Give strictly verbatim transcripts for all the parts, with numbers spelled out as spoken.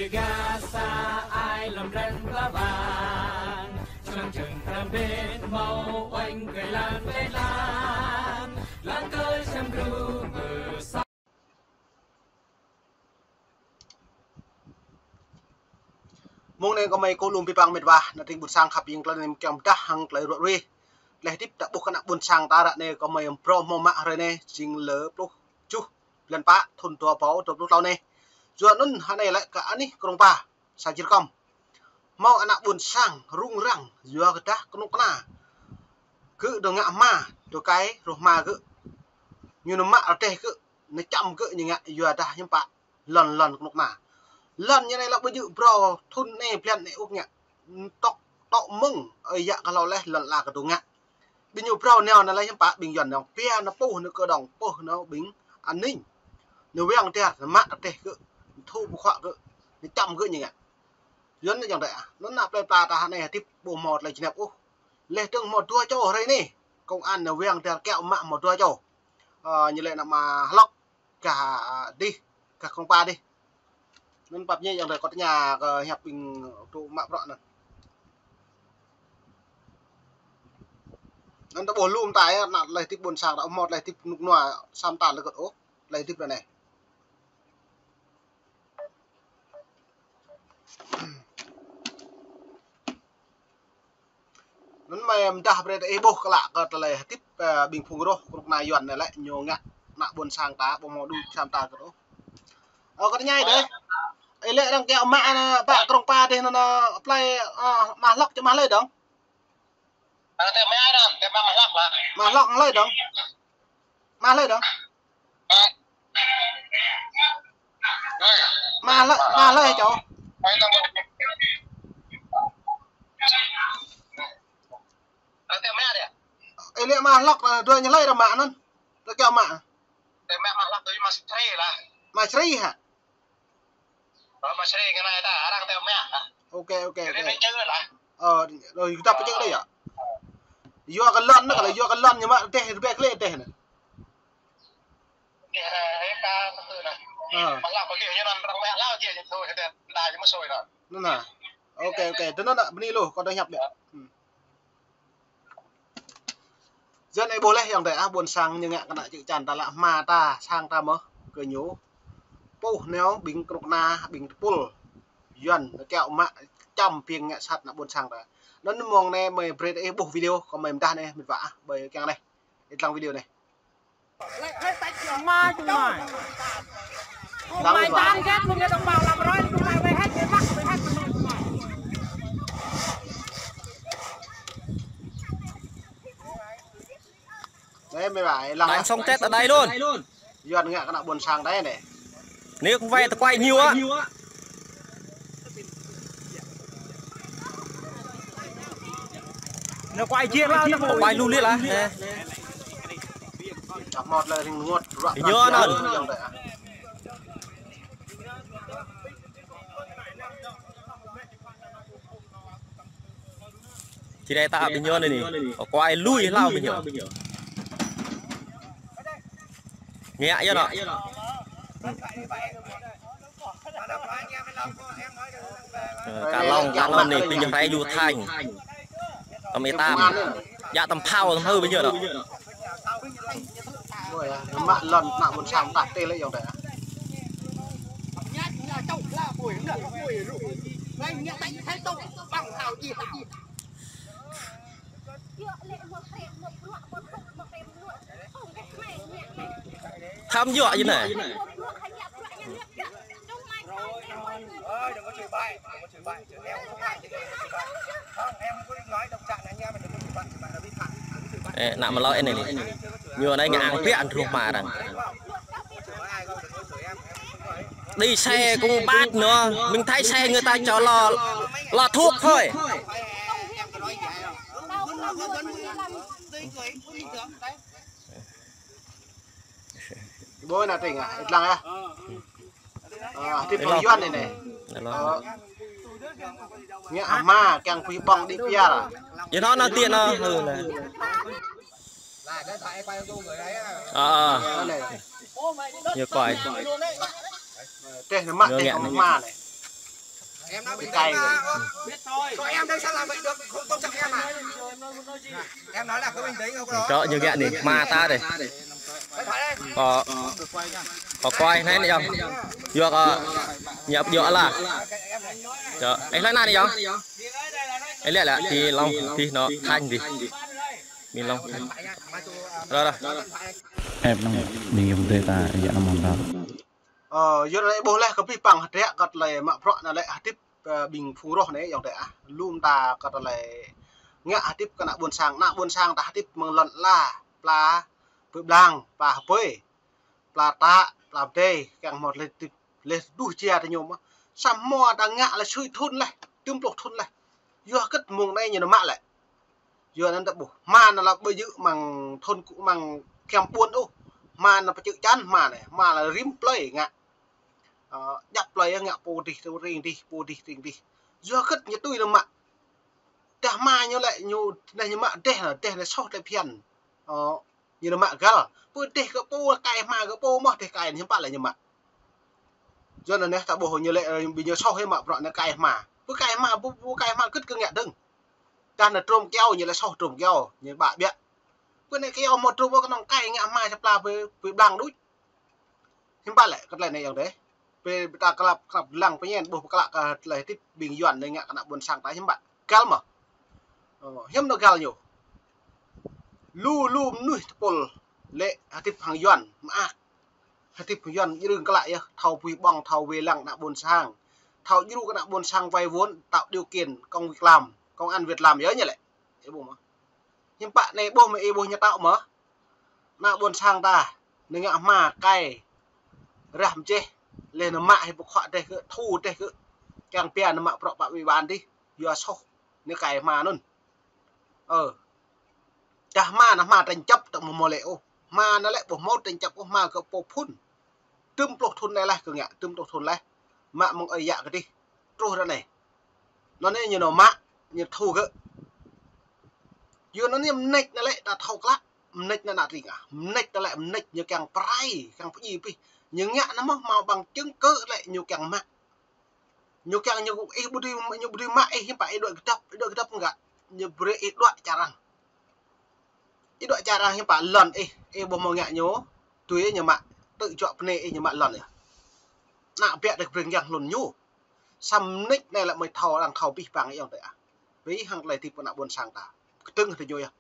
Gasa ai lăm răng pla bang, čang čang tram bên mâo oanh kơi lan kơi lan, lan kơi sem gru mơ sa. Mông anai kơmơi kơ lŏm pơpăng mĕt wa, ană tring ƀuôn sang khăp ing tơlơi anai kiăng pơdah hăng tơlơi ruă ruih. Tơlơi hơdip ta ƀuh kơ ană ƀuôn sang ta ră anai kơmơi phrâo hmâo mă hrơi anai, jing lơ pluh tơjuh blan pă, thun dua rơbâo dua pluh klâo anai. Yua anŭn hơnai lĕ kơ anih Krông Pa, sa jir kăm. Hmâo ană ƀuôn sang rŭng răng, yua kơ dah kơnuk kơna. Gơ̆ dŏ ngă hma, dŏ kai, rŏh hma gơ̆. Ñu nao mă rơdêh gơ̆, nao čăm gơ̆ ñu ngă, yua dah hiư̆m pă lŏn lŏn kơnuk kơna. Lŏn ñu anai lăp ƀu djơ̆ phrâo thun anai blan anai ôh ngă. Tŏk tŏk mơ̆ng, ơi yă kơ hlâo laih lŏn ala kơ dŏ ngă. Ƀing ñu phrâo nao anai laih hiư̆m pă ƀing Yuan nao pia nao puh nao kơdŏng puh nao ƀing an ninh. Nao wang dar nao mă rơdêh gơ̆, nao thu pơkhuă gơ̆, nao čăm gơ̆ ñu ngă. Yuan nao jang dai ah. Anŭn ană plơi pla ta hơnai hơdip ƀu hmâo tơlơi jơnap ôh. Laih dơ̆ng hmâo dua čô hrơi anai. Công an nao wang dar kiaŏ mă hmâo dua čô. Ơ, ñu lĕ ană Ma Hlŏk, gah dih, gah Krông Pa dih. Anŭn pap ñe jang dai kâo tơña kơ hiăp ƀing tŭ mă bruă anŭn. Anŭn ta ƀuh lŏm tai, ană tơlơi hơdip ƀuôn sang ta ƀu hmâo tơlơi hơdip rơnŭk rơnua sam ta lơkơt ôh, tơlơi hơdip ră anai. Anŭn mơi pơdah brơi ta ih ƀuh klă kơ tơlơi hơdip, ơ, ƀing phung rŏh kơnuk kơna Yuan anai lĕ ñu ngă ană ƀuôn sang ta ƀu hmâo đuč sam ta kơ ôh. Ơ, kơ tơña dai. Ih lĕ arăng kiaŏ mă anŭn pă Krông Pa dih anŭn, anŭn plơi, ơ, Ma Hlŏk čang mă hlơi dong? Arăng kiaŏ mă arăng, kiaŏ mă Ma Hlŏk lah. Ma Hlŏk hlơi dong? Mă hlơi dong? Ơ. Ơi. Mă hlơi, mă hlơi čô? Ơi, tao mă. Arăng kiaŏ mă dih. Ih lĕ Ma Hlŏk, ơ, dua ñu hlơi arăng mă anŭn? Arăng kiaŏ mă. Kiaŏ mă Ma Hlŏk tui Ma Sri lah. Ma Sri hă? Ơ, Ma Sri ngă anai ta, arăng kiaŏ mă. Ok, ok, ok. Ơ, rồi, ta pơčĕk dai yă. Yua kơ lŏn anŭn, kơ lŏn, yua kơ lŏn ñu mă rơdêh, rơbêh klĕ rơdêh anŭn. Ơ. Anŭn hă. Ok, ok. Tui anŭn hă, bơni lu, kâo dŏ hiăp biă. Hmm. Yua anai ƀuh laih ayŏng adơi ah, ƀuôn sang ñu ngă kơ ană čư̆ čan ta lă hma ta, sang ta mơ̆ kơ ñu. Puh nao ƀing kơnuk kơna, ƀing tơpul Yuan, kiaŏ mă čăm ƀing ngă sat ană ƀuôn sang ta. Anŭn mông anai mơi brơi ih ƀuh video, kơ mơi pơdah anai, mĕt wa ah, ƀơi kiăng anai. Ih lăng video anai. Anai mơi wa, ih lăng. Đánh xong Tết ở đây luôn. Yuan ngă kơ ană ƀuôn sang ta anai. Nếu không về tao quay nhiều á. Nó quay chia ra, nó quay lu liệt à. Nè. Chọc mọt là rĭng rơngot, ruă. Nhớ nó. Či dai ta ƀing ñu anai anai. Kơ kuai lui hlâo ƀing ñu. Ngă yơh anŭn. Ơ, Ka Long, Ka Long anai ƀing ñu rai yua Thanh. Tăm ih tam. Djă tăm phao tăm hơ ƀing ñu anŭn. Ôi, mă lŏn ană ƀuôn sang ta tê lĕ ayŏng adơi. Tham dọa gì này. Ê, ană mơlơi anai anai. Ñu anai ngă ang piă truh hma arăng. Đi xe cũng bắt nữa. Mình thấy xe người ta chở lò, lò thuốc thôi. Bố ană tring ah, ih lăng ah. Ơ, hơdip ƀing Yuan anai anai. Ơ, ngă hma kiăng pui ƀơ̆ng đĭ piar. Yua anŭn anŭn tian anŭn. Ơ, anŭn. Ơ, anai. Yua kuai. Teh anai mă, teh anai mă anai. Em nói bình tĩnh mà. Có em đây sao làm vậy được? Không tôn trọng em à? Em nói là có bình tĩnh không có? Trŏ ñu ngă anai, hmua ta dih. Kâo, kâo kuai anai anai yơh. Yua kơ ñu djơ̆ lah. Čŏ, ih laĭ anai anai yơh. Ih laĭ laĭ, ti lŏng, ti anŏ, thañ dih. Mi lŏng. Ră ră. Ep năng, ƀing yŏng dê ta, yă anăm mơ̆n ră. Ơ, yua anai ƀuh laih kơ abih bang hơdră kơ tơlơi mă bruă anai lĕ hơdip, ơ, ƀing phung roh anai yŏng dê ah. Lŏm ta kơ tơlơi ngă hơdip kơ ană ƀôn sang, ană ƀôn sang ta hơdip mơ̆ng lŏn ala, pla, pơblang, pla hơpơi, pla tă, pla pơdai, kiăng hmâo tơlơi hơdip, laih tơduh jia tơ ñu mơ̆n. Samơ̆ ta ngă laih sui thun laih, tơm pluh thun laih. Yua hơget mơ̆ng anai ñu nao mă lĕ. Yua anŭn ta ƀuh. Hmua anŭn lĕ ƀu djơ̆ mơ̆ng thun kơ mơ̆ng kiăng ƀuôn ôh. Hmua anŭn pơčơ̆ čan hmua anai. Hmua lĕ rĭm plơi ngă. Ơ, djăp plơi ngă pô dih, pô ring dih, pô dih, ring dih. Yua hơget ñu tui nao mă. Tơdah hmua ñu lĕ ñu, anai ñu mă dêh anai, dêh anai soh tơlơi phiăn. Ơ, ñu nao mă găl. Pơ dêh kơ pô, kai hmua kơ pô mơ̆n, dêh kai anai hiư̆m pă lĕ ñu mă. Yua anŭn anai ta ƀuh ñu lĕ, ơ, ƀing ñu soh hiư̆m mă bruă anai kai hmua. Pơ kai hmua, pơ, pơ kai hmua hơget kơ ngă dơ̆ng. Tơdah anai trôm kyâo, ñu lĕ soh trôm kyâo, ñu ƀă ƀiă. Pơ anai kyâo hmâo trôm kơnơ̆ng kai ngă hmua sa pla pơ, pơblang đôč. Hiư̆m pă lĕ kơ tơlơi anai yŏng dê. Pơ ta krăp, krăp lăng pơñen ƀuh pơklă kơ tơlơi hơdip ƀing Yuan anai ngă kơ ană ƀôn sang ta hiư̆m pă. Găl mơ̆n. Ơ, hiư̆m nao găl ñu. Lu, lu mơnuih tơpul lĕ hơdip hăng Yuan, mơak. Hơdip hăng Yuan djru klă yơh, thâo pui ƀơ̆ng, thâo wai lăng ană ƀôn sang. Thâo djru kơ ană ƀôn sang vay vốn, tạo điều kiện công việc làm, công ăn việc làm yơh ñu lĕ. Ih ƀuh mơ̆n. Hiư̆m pă anai ƀuh mơ̆ ih ƀuh ñu tŏ mơ̆n. Ană ƀôn sang ta, ñu ngă hmua kai, rah mơčeh, laih anŭn mă hĭ pơkhuă dêh kơ, thu dêh kơ, kiăng pia anŭn mă bruă pă ƀi ƀan dih, yua soh, ñu kai hmua anŭn. Ơ. Tơdah hmua anŭn hmua tranh chấp tŏ mơ̆ mơ̆ lĕ ôh. Hmua anŭn lĕ ƀu hmâo tranh chấp ôh, hmua kơ pô phŭn. Tơm pluh thun anai laih kơ ngă, tơm pluh thun laih. Mă mơ̆ng ơi yă kơ dih. Truh ră anai. Anŭn anai ñu nao mă, ñu thu kơ. Yua anŭn anai mơneč anŭn lĕ ta thâo klă. Mơneč anŭn ană tring ah. Mơneč anŭn lĕ mơneč ñu kiăng pơrai, kiăng pơdjai pih. Ñu ngă anŭn mơ̆n hmâo bằng chứng kơ lĕ ñu kiăng mă. Ñu kiăng ñu ih ƀu dưi, ñu ƀu dưi mă ih hiư̆m pă ih đuaĭ kơdŏp, ih đuaĭ kơdŏp ngă. Ñu brơi ih đuaĭ čar arăng. Ih đuaĭ čar arăng hiư̆m pă lŏn ih, ih ƀu hmâo ngă ñu, tui ñu mă, tơl čuă pơnai ih ñu mă lŏn yơh. Ană biă dêh brơi kiăng hlŭn ñu. Samơ̆ mơneč anai lĕ mơi thâo arăng thâo abih bang yŏng dê ah. Ƀing hăng tơlơi hơdip kơ ană ƀôn sang ta. Kơdơ̆ng hơdip ñu yơh.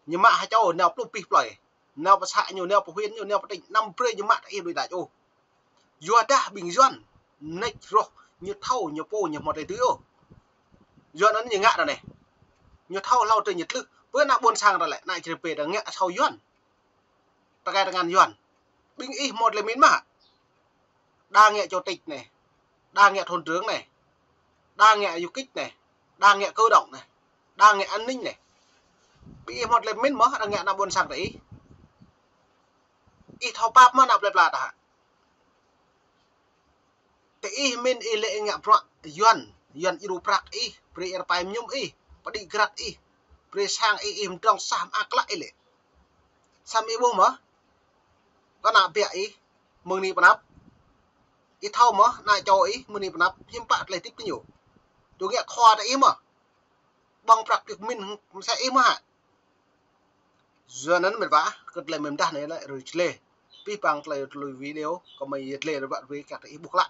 Ñu mă ha čô nao pluh abih plơi. Nao pơ să ñu, nao pơ huyện ñu, nao pơ tỉnh, anăm brơi ñu mă tơ ih đuaĭ đač ôh. Yua dah ƀing Yuan, mơneč roh, ñu thâo, ñu pô, ñu hmâo tơlơi dưi ôh. Yua anŭn ñu ngă ră anai. Ñu thâo hlâo tơ ñu tlưh. Pơ ană ƀôn sang ta lĕ, ană čơrơbê ta ngă thâo Yuan. Tơkai tơngan Yuan. Ƀing ih hmâo tơlơi mĭn mơ̆. Đa ngă chủ tịch anai. Đa ngă thôn trưởng anai. Đa ngă du kích anai. Đa ngă cơ động anai. Đa ngă an ninh anai. Ƀing ih hmâo tơlơi mĭn mơ̆, đa ngă ană ƀôn sang ta ih. Ih thâo pap mơ̆ ană plơi pla ta hă. Tơ ih mĭn ih lĕ ngă bruă Yuan, Yuan djru prăk ih, brơi ia rơpai mơñum ih, pơđĭ grăt ih, brơi sang ih, ih mdrŏng sah mơak klă ih lĕ. Samơ̆ ih ƀuh mơ̆, kơ ană biă ih, mơ̆ng anai pơ anăp. Ih thâo mơ̆, ană čô ih, mơ̆ng anai pơ anăp, hiư̆m pă tơlơi hơdip kơ ñu. Tui ngă khua ta ih mơ̆. Ƀơ̆ng prăk biă mĭn mơsĕ ih mơ̆ hă. Yua anŭn mĕt wa, kơ tơlơi mơi pơdah anai lĕ rui člê. Abih bang tơlơi tơlơi video, kơ mơi yơh člê rui ƀă rui kăt ih ƀuh klă.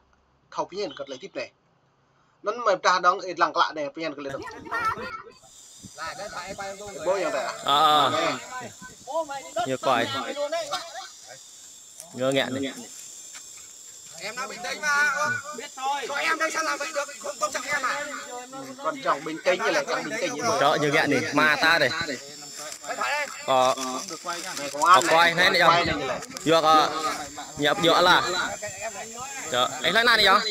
Thâo pơñen kơ tơlơi hơdip anai. Anŭn mơi pơdah dơ̆ng ih lăng klă anai pơñen kơ tơlơi hơdip. Ƀuh yŏng dê ah. Ơ, ơ. Anai. Ñu kuai. Ñu ngă anai. Em nói bình tĩnh mà. Có em đây sao làm vậy được? Không tôn trọng em à? Quan trọng bình tĩnh chứ lại chẳng bình tĩnh. Trŏ ñu ngă anai, hmua ta dih. Phải, phải đây. Kâo, kâo kuai anai anai yơh. Yua kơ ñu djơ̆ lah. Čŏ, ih laĭ anai anai yơh.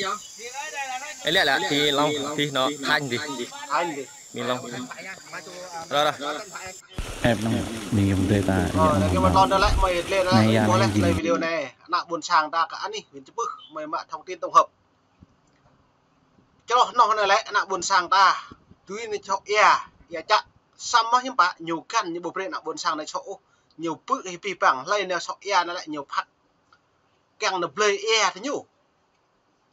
Ih laĭ laĭ, ti lŏng, ti anŏ, thañ dih. Thañ dih. Mi lŏng. Ră ră. Ep năng, ƀing yŏng dê ta, yă anăm mơ̆n ră. Anai yă anai jing. Video anai, ană ƀôn sang ta kơ anih, huyện Chư Pưh, mơi mă thông tin tổng hợp. Čơrơh anŏ anai lĕ, ană ƀôn sang ta, tui anai čŏk ia, ia čă, samơ̆ hiư̆m pă, ñu găn, ñu ƀu brơi ană ƀôn sang anai čŏk ôh, ñu bư̆ hĭ abih bang, hlơi anai čŏk ia anai lĕ, ñu phat. Kiăng anai blơi ia tơ ñu.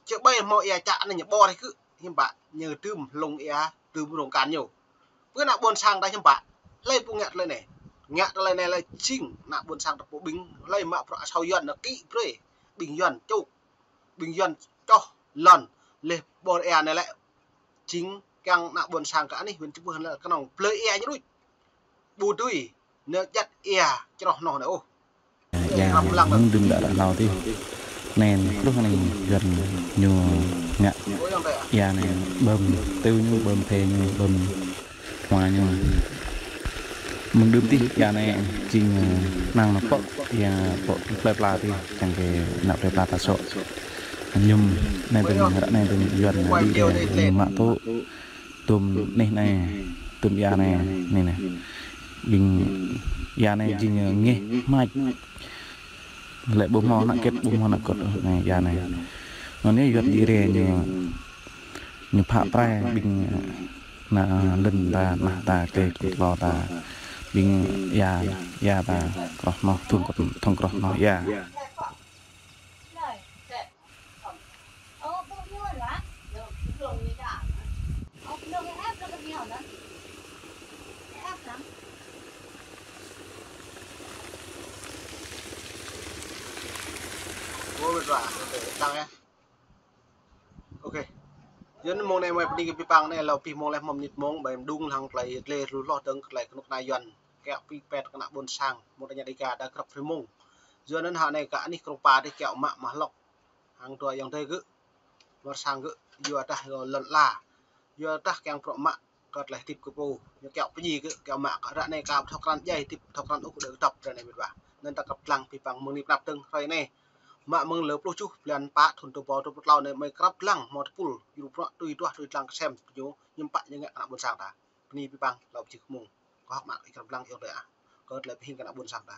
Či ƀai hmâo ia čă anai ñu ƀor hĭ kơ. hiư̆m pă, ñu tŭm hlung ia, tŭm rông kan ñu. Pơ ană ƀôn sang ta hiư̆m pă, hlơi pô ngă tơlơi anai. Ngă tơlơi anai lĕ jing ană ƀôn sang ta pô ƀing, hlơi mă bruă asâo Yuan anŭn kĭ brơi, ƀing Yuan čŭk, ƀing Yuan čoh lŏn, leh ƀôr ia anai lĕ jing kiăng ană ƀôn sang kơ anih, win čơpơh lĕ kơnơ̆ng blơi ia ñu đôč. Ƀu dưi, ñu jăt ia čroh noh anai ôh. Ia, mơ̆ng đưm đă ră hlâo tih. Anai, pluh anai Yuan ñu ngă. Ia anai, ƀơm tơ̆u ñu, ƀơm phê ñu, ƀơm hmua ñu. Mơ̆ng đưm tih, ia anai, jing, ơ, năng ană pŏk, ia pŏk plơi pla tih, čang kơ ană plơi pla ta sŏ. Ñu, anai tơ̆m, ră anai tơ̆m Yuan, đĭ đe, ñu mă tŭ. Tŭm anih anai, tŭm ia anai, anai anai. Ƀing ia anai jing ngeh mač. Lĕ ƀu hmâo ană kĕt, ƀu hmâo ană kĕt, anai ia anai. Anŭn yơh Yuan đĭ re ñu, ñu phă prai ƀing ană lŏn ta, ană ta, kơ kơ klô ta. Ƀing ia, ia ta, kroh noh, thŭng kroh, thŭng kroh noh ia. Ơ, mĕt wa, tăng ya. Ôkê. Yua anŭn mông anai mơi pơđing kơ abih bang anai, hlâo abih mông leh mơ̆ng mơnit mông, ƀai mơ̆ng đung lăng tơlơi, tơlơi rơnŭk ană Yuan. Kiăng pĭ pet kơ ană ƀôn sang, mơ̆ng tơña Dega đa krăp rĭm mông. Yua anŭn hă anai kơ anih krông pa tih kiăng mă mă hlŏk. Hăng dua ayŏng adơi gơ̆, ƀôn sang gơ̆, yua dah yua lŏn ala. Yua dah kiăng bruă mă kơ tơlơi hơdip kơ pô. Ñu kiăng pơdjai gơ̆, kiăng mă kơ ră anai kơ thâo krăn djai hơdip, thâo krăn ôh kơ đơi kơdŏp ră anai mĕt wa. Anŭn ta krăp lăng abih bang mơ̆ng anai pơnăp tơ̆ng hrơi anai. Mă mơ̆ng lơ pluh tơjuh blan pă thŭn dua rơbâo dua pluh klâo anai mơi krăp lăng hmâo tơpul, yua bruă tui duah tui lăng kơsem ñu, hiư̆m pă ñu ngă kơ ană ƀôn sang ta. Bơni abih bang, hlâo pơjing kơ mông. Kâo hơ̆k mă ih krăp lăng yơh dơi ah. Kơ tơlơi pơhing kơ ană ƀôn sang ta.